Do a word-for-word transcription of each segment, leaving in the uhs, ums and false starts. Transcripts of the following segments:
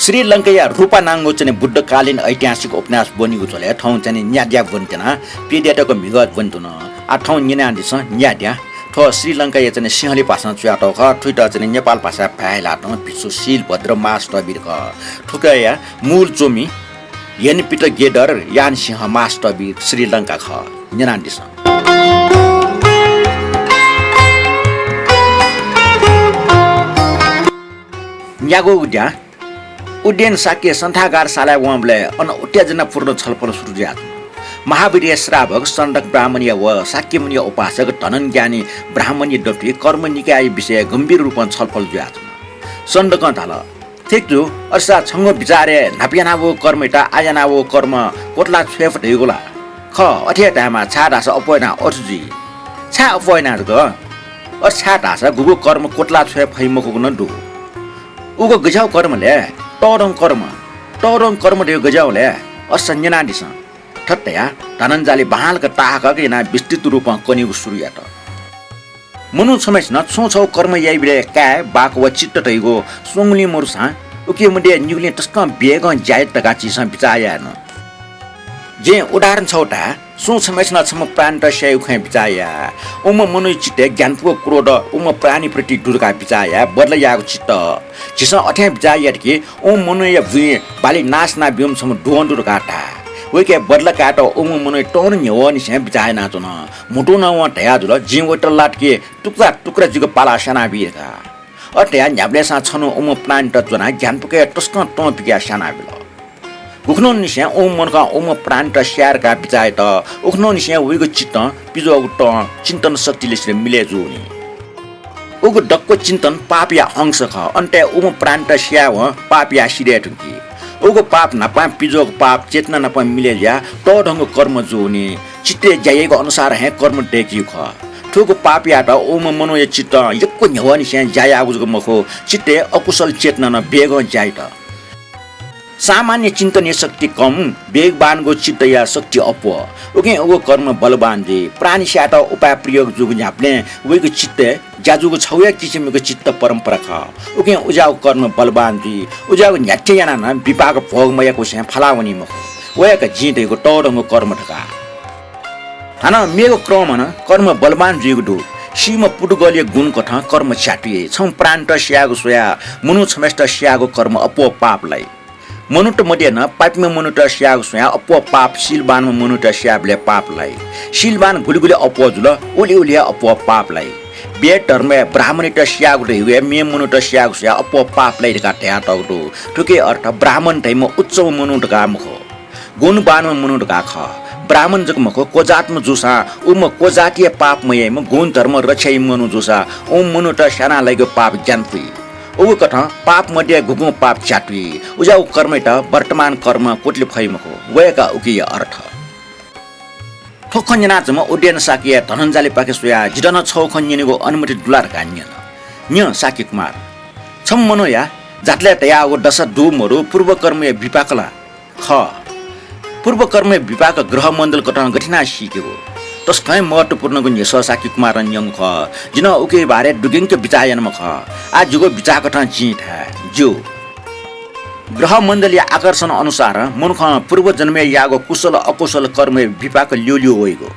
श्रीलंकाया रूपानांगु चाहिँ बुद्धकालीन ऐतिहासिक उपन्यास ब्वनीगु झ्वलय् थौं चाहिँ न्याद्या ब्वनेत्यना, प्यद्या तक म्हिगः ब्वनेधुन। आः थौं न्यनादिसँ न्याद्या। थ्व श्रीलंकाया चाहिँ सिंहली भाषां च्वयातःगु खः, थुइत चाहिँ नेपाल भाषाय् भाय् ल्हातं भिक्षु शीलभद्र महास्थविर खः। थुकिया मूल च्वमि हेनपिटगेदर यानसिंह महास्थविर श्रीलंका खः। न्यनादिसँ। न्यागूगु द्या। उदेन शाक्य सन्थागार सालाय् वंबलय् अन उत्तेजनापूर्ण छलफल सुरु जुयाच्वन। महावीरया श्रावक सनडक ब्राह्मणया व शाक्यमुनिया उपासक धनन ज्ञानी ब्राह्मणया दथुइ कर्म निकायया विषयय् गम्भीर रूपं छलफल जुयाच्वन। सनडकं धाल, "ठीक जू, अथेसा छंगु बिचारय् न्हापा यानावःगु कर्मयात आः यानावःगु कर्म क्वतला छ्वये फु धइगु ला?" "खः, अथे हे धायेमाः, छाय्धाःसा अप्वः यानाः अथे जुइ।" "छाय् अप्वः यानाः जक?" "अथे छाय्धाःसा गुगु कर्म क्वतला छ्वये फइ मखुगु नं दु।" "उगु गज्याःगु कर्म ले?" "तःधंगु कर्म।" "तःधंगु कर्म धइगु गज्याःगु ले? अथेसा न्यनादिसँ।" थथे धयाः धनञ्जालि बांलाक ताहाकक यानाः विस्तृत रूपं कनेगु सुरु यात। मनू छम्हय्सिनं छुं छगू कर्म याइबलय् काय्, वाक् व चित्त धइगु स्वंगुलिं मदुसां उकिया मध्य निगुलिं तसकं वेगं ज्या यात धकाः झीसं बिचाः याये नं। जिं उदाहरण छगू धाये, सुं छम्हय्सिनं छम्ह प्राणीत स्याइगु खँय् बिचाः या। उम्ह मनूया चित्तय् ग्यानापुगु क्रोध उम्ह प्राणीप्रति दु धकाः बिचाः या, बदला यायेगु चित्त। झीसं अथें बिचाः यात कि उम्ह मनूया बुँइ बाली नाश यानाब्यूम्ह छम्ह दुवं दु धकाः धाये। वय्कः बदला कायेत उम्ह मनूया तं न्ह्यवंनिसें बिचाः यानाच्वन। म्हुतुं नं वं धयाजुल, "जिं वयात लात कि टुक्रा टुक्रा जिक पालाः स्यानाबी" धकाः। अथे धयाः न्ह्याबलेंसां छन्हु उम्ह प्राणीत ज्वनाः ग्यानापुके तसकं तं पिकाः स्यानाबिल। गुखुन्हुनिसें उम्ह मनुखं उम्ह प्राणीत स्याये धकाः बिचाः यात, उखुन्हुनिसें वइगु चित्तं पिज्वःगु तं चिन्तन शक्तिलिसे मिलय् जूनि। उगु दक्व चिन्तन पापया अंश खः। अन तय् उम्ह प्राणीत स्यायेवं पाप याः सिधये धुंकी। उगु पाप न्हापां पिज्वःगु पाप चेतना नाप मिलय् जुयाः तःधंगु कर्म जूनि। चित्तय् ज्या याइगु अनुसार हे कर्म दय्कीगु खः। थुगु पापयात उम्ह मनूया चित्तं यक्व न्ह्यवंनिसें ज्या याःगु जक मखु, चित्तय् अकुशल चेतना नं वेगं ज्या यात। सामान्य चिन्तनया शक्ति कम, वेगवानगु चित्तया शक्ति अप्वः। उकिं उगु कर्म बलवान जुइ। प्राणी स्यायेत उपाय प्रयोग जूगु न्ह्याबलें वइगु चित्तय् ज्या जूगु छगू हे किसिमयागु चित्त परम्परा खः। उकिं उज्याःगु कर्म बलवान जुइ। उज्याःगु न्ह्याथे यानाः नं विपाक भोग मयाकुसें फाला वनी मखु। वय्कः जिं धयागु तःधंगु कर्म धकाः। हानं मेगु क्रमं नं कर्म बलवान जुइगु दु। सीम्ह पुर्तगालीया गुण कथं कर्म च्यातुइ। छम्ह प्राणीत स्यायेगु स्वयाः मनू छम्हय्सित स्यायेगु कर्म अप्वः पाप लाइ। मनूत मध्ये नं पापीम्ह मनूत स्यायेगु स्वयाः अप्वः पाप शीलवानम्ह मनूत स्यायेबलय् पाप लाइ। शीलवान गुलि गुलि अप्वः जुल, उलि उलि हे अप्वः पाप लाइ। वेद धर्मय् ब्राह्मणयात स्यायेगु धइगु हे मेम्ह मनूत स्यायेगु स्वयाः अप्वः पाप लाइ धकाः धयातःगु दु। थुकिया अर्थ ब्राह्मण धइम्ह उच्चम्ह मनू धकाः मखु, गुणवानम्ह मनू धकाः खः। ब्राह्मण जक मखु, क्वजातम्ह जूसां उम्ह क्वजातिया पाप मयाइम्ह, गुणधर्म रक्षा याइम्ह मनू जूसां उम्ह मनूत स्यानाः लाइगु पाप ग्यानापुइ। उगु कथं पाप मध्ये गुगुं पाप च्यातुइ। उज्याःगु कर्मयात वर्तमान कर्म क्वतले फइ मखु। वय्कः उकिया अर्थ। थ्व खँ न्यनाच्वंम्ह उदेन शाक्यं धनञ्जालिपाखे स्वयाः, "जितः नं छगू खँ न्यनेगु अनुमति दु ला?" धकाः न्यन। "न्यँ शाक्य कुमार।" छम्ह मनूया जातलय् तयागु दशा दु मदु पूर्वकर्मया विपाक ला? खः। पूर्वकर्मया विपाक ग्रहमण्डल कथं गथे यानाः सीकेगु? तसकं हे महत्त्वपूर्णगु न्ह्यसः शाक्य कुमारं न्यंगु खः। जिं नं उकिया बारे दुग्यंक बिचाः यानाम्ह खः। आः जिगु बिचाः कथं जिं धाये। ज्यू। ग्रहमण्डलया आकर्षण अनुसारं मनुखं पूर्वजन्मय् याःगु कुशल अकुशल कर्मया विपाक ल्यूल्यू वइगु।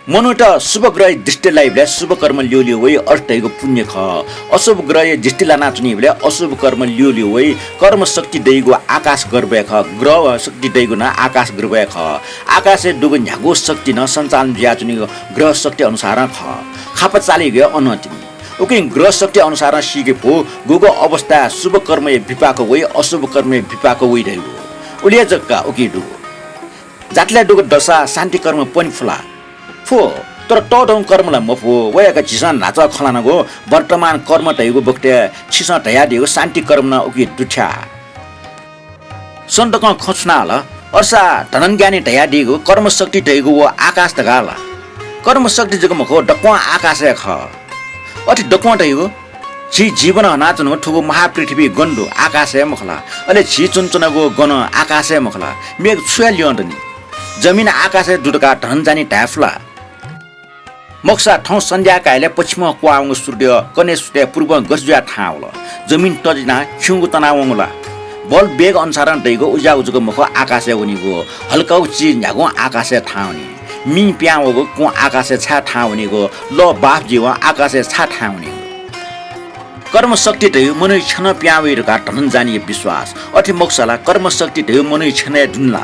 मनूत शुभ ग्रहया दृष्टि लाइबलय् शुभ कर्म ल्यूल्यू वइ, अथे धइगु पुण्य खः। अशुभ ग्रहया दृष्टि लानाच्वनीबलय् अशुभ कर्म ल्यूल्यू वइ। कर्म शक्ति दइगु आकाश गर्भय् खः, ग्रह शक्ति दइगु नं आकाश गर्भय् खः। आकाशय् दुगु न्ह्यागु शक्ति नं सञ्चालन जुयाच्वनीगु ग्रह शक्ति अनुसारं खः। खापा चालीगु हे अनं तिनि। उकिं ग्रह शक्ति अनुसारं सीके फु, गुगु अवस्थाय् शुभ कर्मया विपाक वइ, अशुभ कर्मया विपाक वइ धइगु। उलि हे जक का उकी दुगु। जातलय् दुगु दशा शान्ति कर्म पने फु ला? फु, तर तःधंगु कर्म ला मफु। वय्कः झीसं न्हाचः खँ ल्हानागु वर्तमान कर्म धइगु बखतय् छिसं धयादीगु शान्ति कर्म नं उकी दुथ्याः। सनडकं खँ छुनाः हल, अथेसा धनञ्ज्ञानी धयादीगु कर्मशक्ति धइगु व आकाश धकाः ला? कर्मशक्ति जक मखु, दक्वं आकाश हे खः। अथे दक्वं धइगु? झी जीवन हनाच्वनागु थुगु महापृथ्वी गन दु, आकाश हे मखु ला? अले झी च्वनाच्वनागु गन आकाश हे मखु ला? मेगु छु हे ल्यं दनि? जमिन आकाश हे दु धकाः धनञ्ज्ञानी धाये फु ला? मखुसा थौं सन्ध्या काइलय् पच्छिमं क्वहां वंगु सूर्य कन्हय् सुथय् पूर्वं गथे जुयाः थाहां वल? जमिन तजिनाः खिउँगु तनावंगु ला? बल वेग अनुसारं दइगु उज्याःगु जक मखु आकाशय् वनीगु, हल्कागु चिज न्ह्यागुं आकाशय् थाहां वनी। मिं पिहां वःगु कुं आकाशय् छाय् थाहां वनीगु, लः बाफ जुइवं आकाशय् छाय् थाहां वनीगु। कर्मशक्ति धइगु मनूइ छ्यनं पिहां वइ धकाः धनञ्जयनीया विश्वास। अथे मखुसा ला कर्मशक्ति धइगु मनूइ छ्यनय् दुनि ला?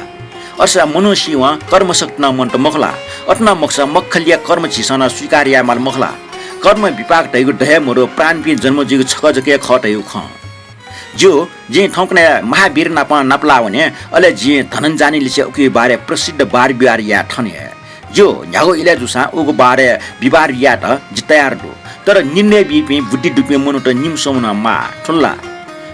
अथेसा मनू सीवं कर्मशक्ति नं मन्त मखु ला? अथे नं मखुसा मखलिया कर्म झीसं नं स्वीकार यायेमाल मखु ला? कर्म विपाक धइगु द हे मदु, प्राणपिं जन्म जुइगु छकः जक हे खः धइगु खँ। ज्यू, जिं थौंकन्हय् महावीर नाप नापलाः वने, अले जिं धनञ्जयनी लिसे उकिया बारे प्रसिद्ध वाद विवाद याये थने। ज्यू, न्ह्यागु इलय् जूसां उगु बारे विवाद यायेत जि तयार दु। तर निर्णय बीपिं बुद्धि दुपिं मनूत निम्ह स्वम्ह नं माः, थुल ला?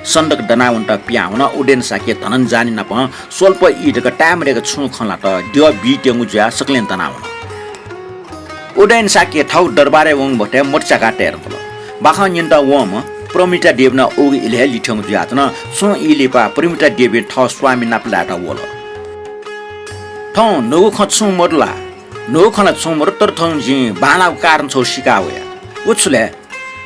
सन्दक दनावनेत पिहां वन। उदयन शाक्य धनञ्जयनी नाप स्वल्प ई जक ताय्‌मदय्‌क छुं खँ ल्हात। द्यः बीत्यंगु जुयाः सकलें दनावन। उदयन शाक्य थःगु दरबारय् वंगु बखतय् मतिचाका तये धुंकल। बाखं न्यनेत वंम्ह प्रमिता देवी नं उगु इलय् हे लिथ्यंगु जुयाच्वन। छुं ई लिपा प्रमिता देवी थः स्वामी नापलायेत वल। थौं न्हूगु खँ छुं मदु ला? न्हूगु खँ ला छुं मदु, तर थौं जिं बांलाःगु कारण छगू सीका वया। व छु ले?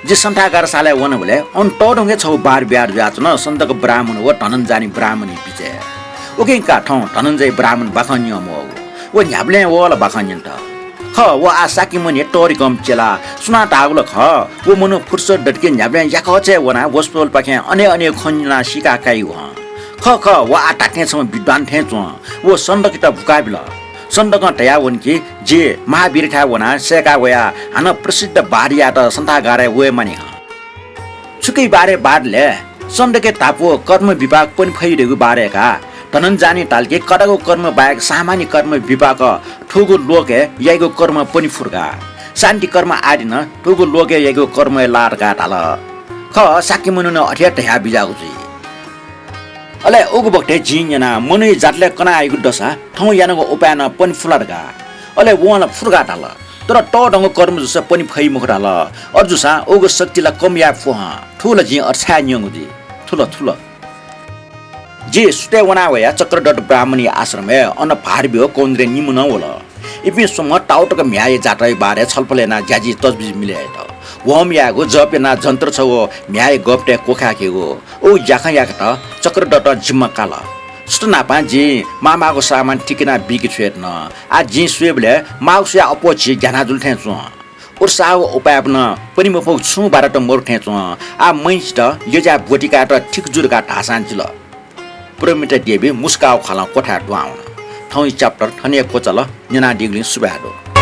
जि सन्थागार सालय् वनाबलय् अन तःधंगु हे छगू वाद विवाद जुयाच्वन सन्दक ब्राह्मण व धनञ्जयनी ब्राह्मणया बिचय्। उकिं का थौं धनञ्जय ब्राह्मण बाखं न्यंम्ह वःगु। व न्ह्याबलें वः ला बाखं न्यनेत? खः, व आः शाक्यमुनिया तःधिकःम्ह चेला। सुनां धाःगु ला खः, व मनू फुर्सद दतके न्ह्याबलें याकःचय् वनाः वसपोलपाखें अनेक अनेक खँ न्यनाः सीका काइ हं। खः खः, व आः धात्थें छम्ह विद्वान थें च्वं। व सन्दकयात बुकाबिल। सन्दकं धयावन कि जि महावीरथाय् वनाः सय्‌का वयाः हानं प्रसिद्ध वाद यायेत सन्थागारय् वयेमानि हं। छुकिया बारे वाद ले? सन्दकया धापू कर्म विपाक पने फइ धइगु बारे का। धनञ्जयनी धाल कि कदागु कर्म बाहेक सामान्य कर्म विपाक थुगु लोकय् याइगु कर्म पने फु धकाः। शान्ति कर्म आदि नं थुगु लोकय् याइगु कर्मय् लाः धकाः धाल। खः, शाक्यमुनिं नं अथे हे धया बिज्याःगु जुइ। अले उगु बखतय् जिं न्यना मनूया जातले कना हइगु दसा थौं यानागु उपायं नं पने फु ला धकाः। अले वं ला फु धकाः धाल। तर तःधंगु कर्म जूसा पने फइ मखु धाल। अथे जूसां उगु शक्ति ला कम याये फु हं। थुगु ला जिं अथे छाय् न्यंगु जुइ। थुल, थुल। जि सुथय् वना वया चक्रदत्त ब्राह्मणया आश्रमय् अन भार ब्यू कौन्दिर्य निम्ह नं वल। इपिं स्वम्हं ताउतक म्ह्याय्‌या जातःया बारे छलफल यानाः ज्याझी तजबिज मिले यात। होम यायेगु, जप यानाः जन्त्र छगू म्ह्याय्‌या गःपतय् क्वखाय्‌केगु। उ ज्याखँ याकेत चक्रदत्तं जिम्मा काल। सुथ न्हापां जिं माःमाःगु सामान तिकिनाः बीके छ्वये धुन। आः जिं स्वयेबलय् माःगु स्वयाः अप्वः झी ग्यानाजुल थें च्वं। उत्साह व उपायं नं पने मफुगु छुं बाधात मदु थें च्वं। आः महिसित ल्यज्याः ब्वति कायेत ठीक जू धकाः धाःसां जिल। प्रमिता देवी मुस्काःगु ख्वालं क्वथाय् दुहां वन। थौंया chapter थन हे क्वचाल। न्यनादीगुलिं सुभाय् दु।